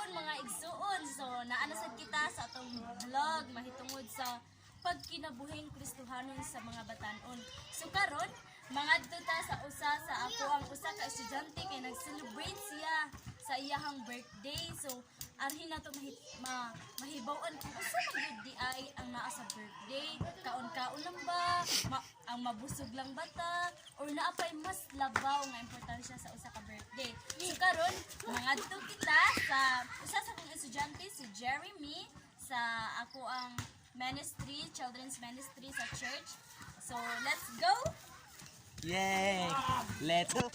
Hapon, mga igsuon. So naa na sad kita sa atong vlog mahitungod sa pagkinabuhing Kristohanon sa mga batanon. So karon mangadto ta sa usa sa ako ang usa ka estudyante kay nag-celebrate siya sa iyahang birthday. So arhin nato mahibaw-an kung usa man gyud di ay ang naa sa birthday. Kaon-kaon lang ba? Ang mabusog lang ba ta? Or naa pa'y mas labaw nga importansya sa usa ka birthday? So karon mangadto kita sa usa sa akong estudyante, si Jeremy, sa ako ang ministry, children's ministry sa church. So let's go. Yay! Let's go!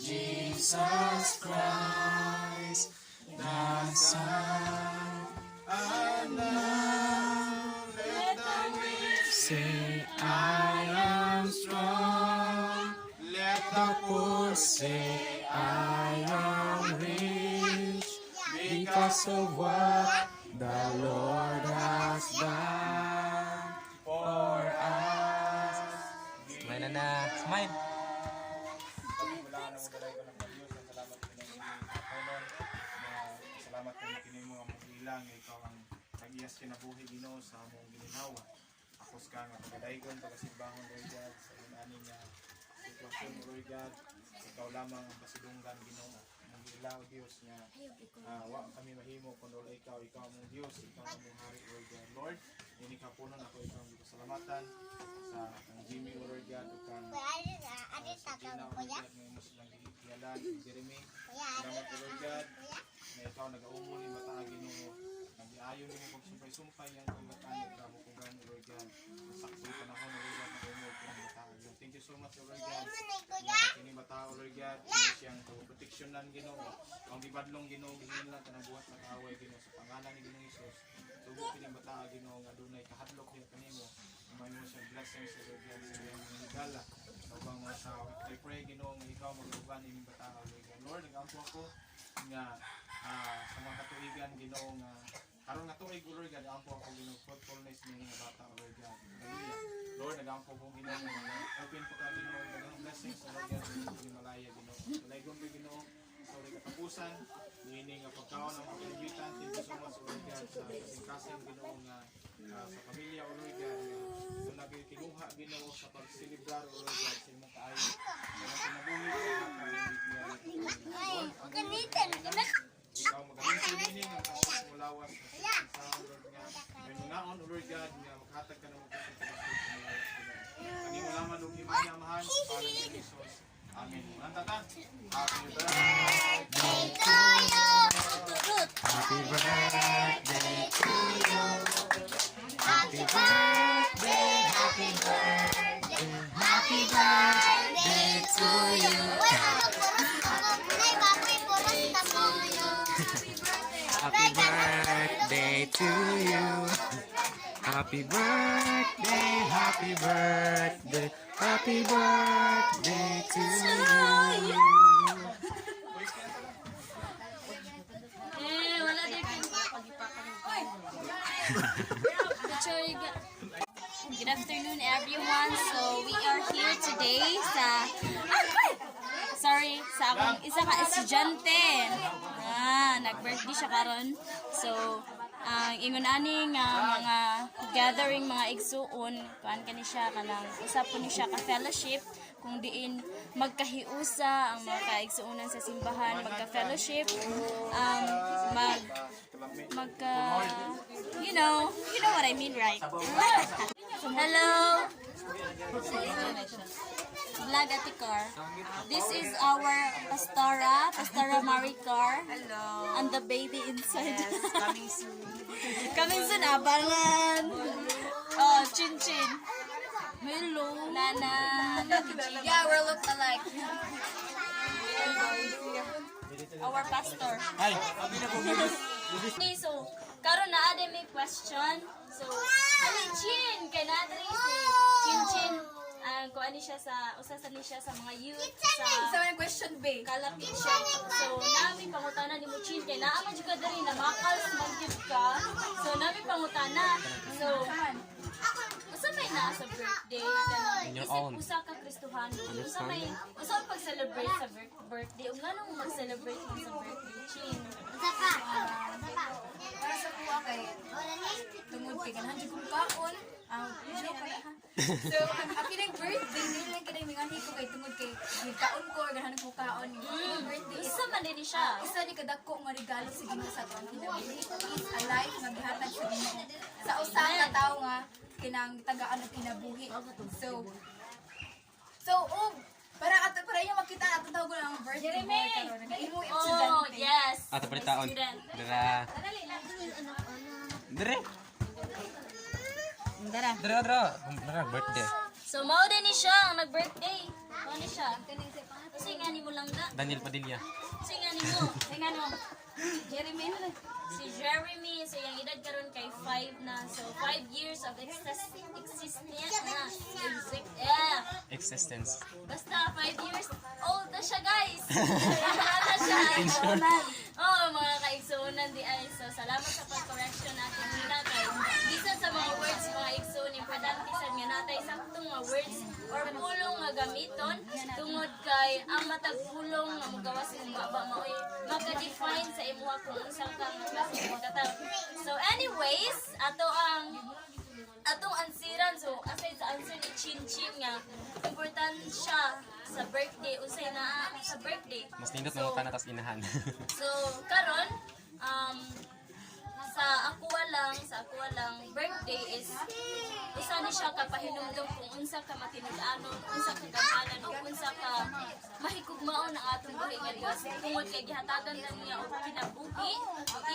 Jesus Christ, the Son. Let the weak Say, "I am strong." Let The poor say, "I am rich," because of what the Lord has done for us. Smile na na. Smile. Wala na mo dalay ko ng Diyos. Salamat kini haponon. Salamat kini kini mo ang ilang ikaw ang tag-iyas kinabuhi, Ginoo, sa among gininhawa. Akos ka nga pagadaygon pagasimbahon, Lord God, sa inani nga sitwasyon, Lord God. Ikaw lamang ang pasidunggan, Ginoo. Ang ilaw Dios nga wa kami mahimo kun wala ikaw, ikaw among Dios, ikaw ang among hari, Lord God. Lord, ini kapunon ako ikaw ang gipasalamatan sa kang Jimmy, Lord God, ug kang sa Gina, Lord God, nga imo silang gihiyalan, si Jeremy. Salamat, Lord God, na ikaw nagaumon ni bata, Ginoo. Nagiayon nimo pagsumpay-sumpay ang kang bata nagkabukugan, Lord God. Sa saktong panahon, Lord God, nagaumol kang bata. Thank you so much, Lord God. Nga kini bata, Lord God, imo siyang proteksyonan, Ginoo. Ang gibadlong, Ginoo, gihin lang tanang buhat sa kaaway, Ginoo, sa pangalan ni Ginoong Hesus. Tubo kini bata, Ginoo, nga dunay kahadlok niya kanimo. Mahimo siyang blessings sa Lord God sa iyang mga higala sa ubang mga tao. I pray, Ginoo, nga ikaw mag-uban ining bata, Lord God. Lord, nagampo ako nga sa mga katuigan, Ginoo, nga karon nga tuig, Lord God, ampo ako, Ginoo, fruitfulness ni nga bata, Lord God. Hallelujah. Lord, nagampo ko, Ginoo, nga open po ka, Ginoo, daghang blessings, Lord God, sa Himalaya, Ginoo. Palaygon ko, Ginoo, sa uling katapusan niini nga pagkaon ang pagkalimbitan. Thank you so much, Lord God, sa kasing-kasing, Ginoo, nga sa pamilya, o Lord God, nga doon na kinuha, Ginoo, sa pagselebrar, O Lord God, sa imong kaayo sa imong kinabuhi sa Lord, ang ikaw magaling niini nga makasakit mo lawas sa Lord nga may mungaon, O Lord God, nga makahatag ka ng mga sa lawas, Ginoo. Ang imo lamang ug himaya, Amahan, sa pangalan ni Jesus. Amen. Mga tata, happy birthday. Happy birthday to you. Happy birthday, happy birthday, happy birthday to you. Happy birthday to you. Happy birthday, happy birthday, happy birthday to you. Eh, wala din. Oy! Good afternoon, everyone. So, we are here today sa... Ah, sorry, sa akong isa ka estudyante. Ah, nag-birthday siya karon. So, ang ingon ani nga mga gathering, mga igsuon, kuan kani siya, kanang usa po ni siya ka fellowship kung diin magkahiusa ang mga kaigsuonan sa simbahan, magka-fellowship, mag magka you know what I mean, right? Hello. Vlog Ate Car. This is our Pastora, Pastora Maricar. Hello. And the baby inside. Yes, coming soon. Coming soon, abangan. Oh, Chin Chin. Hello. Nana. Yeah, we're look alike. Our pastor. Ay, Okay, so, karon na ade may question. So, ali Chin, kay na diri si Chin Chin. Ang kuan ni siya sa usa sa ni siya sa mga youth sa So, may question, babe. Kalapit siya. So, nami pangutana ni mo, Chin, kay naa man jud ka diri na makals man gyud ka. So, nami pangutana. So, usa Unsa may naa sa birthday kanang In your isip own. usa ka Kristohano? Unsa may pag-celebrate sa birthday? Ug nganong mag-celebrate mo sa birthday, Chin? Para sa kuha kay tungod kay ganahan jud kong kaon. Ang joke na ha. So, ang kining birthday dili lang kanang minganhi ko kay tungod kay kaon ko or ganahan ko kaon. Ang birthday is Unsa man din ni siya? Isa ni kadako nga regalo sa Ginoo sa atong kinabuhi is a life nga gihatag sa Ginoo sa usa ka tawo nga kinang tagaan og kinabuhi. So og para ato para inyo makita atong tawag ang birthday boy karon nga imo Oh, estudyante. yes. Ato palitaon. Student. Dara. Dere. Dere, dere. Dere, birthday. So mao din ni siya ang nag-birthday. Mao ni siya. Kasi nga ni mo lang da. Daniel Padilla. Kasi nga ni mo. Kasi nga mo. Jeremy. Si Jeremy, so yung edad karon kay 5 na. So 5 years of existence na. Yeah. Existence. Basta 5 years old na siya, guys. Wala na siya. Oo, mga kaigsuonan di ay. So salamat sa pag-correction natin nila kay bisan sa mga words, mga igsoon, importante sad nga natay saktong nga words or pulong nga gamiton tungod kay ang matag pulong nga mogawas imong baba maoy maka-define sa imuha kung unsa ka nga klase ng pagkatao. So anyways, ato ang atong ansiran. So aside sa answer ni Chin Chin nga importansya sa birthday, unsay naa sa birthday. Mas nindot So, mangutan na tas inahan. So karon, sa ako lang, birthday is usa ni siya ka pahinumdum kung unsa ka matinud-anon, unsa ka gamhanan ug unsa ka mahigugmaon ang atong buhi nga Dios tungod kay gihatagan ta niya og kinabuhi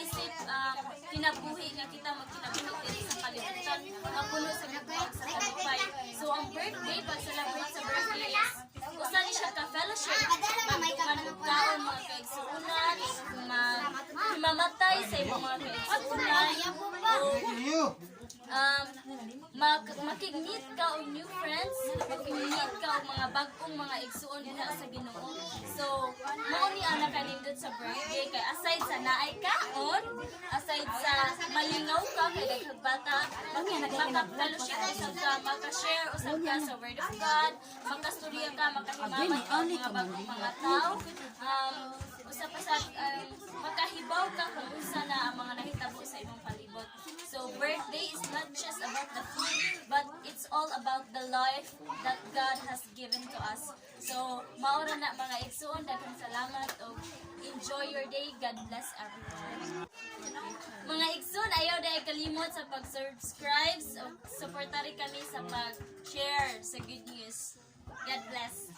isip kinabuhi nga kita magkinabuhi diri sa kalibutan nga puno sa gugma sa kalipay. So ang birthday, pag-celebrate sa birthday is usa ni siya ka fellowship, magduman og kaon mga kaigsuonan, mamatay sa imong mga kaigsuonan o makig-meet ka og new friends, makig-meet ka og mga bag-ong mga igsuon diha sa Ginoo. So, mao ni ang nakanindot sa birthday kay aside sa naay kaon, aside sa malingaw ka kay daghang bata, maka-fellowship usab ka, maka-share usab ka sa word of God, makastorya ka, makahimamat ka og mga bag-ong mga tao. Usa pa sa makahibaw ka kung unsa na ang mga nahitabo sa imong palibot. So birthday is not just about the food, but it's all about the life that God has given to us. So mao ra na, mga igsuon, daghang salamat og enjoy your day. God bless everyone. Mga igsoon, ayaw diay kalimot sa pag-subscribe, ug suportari kami sa pag-share sa good news. God bless.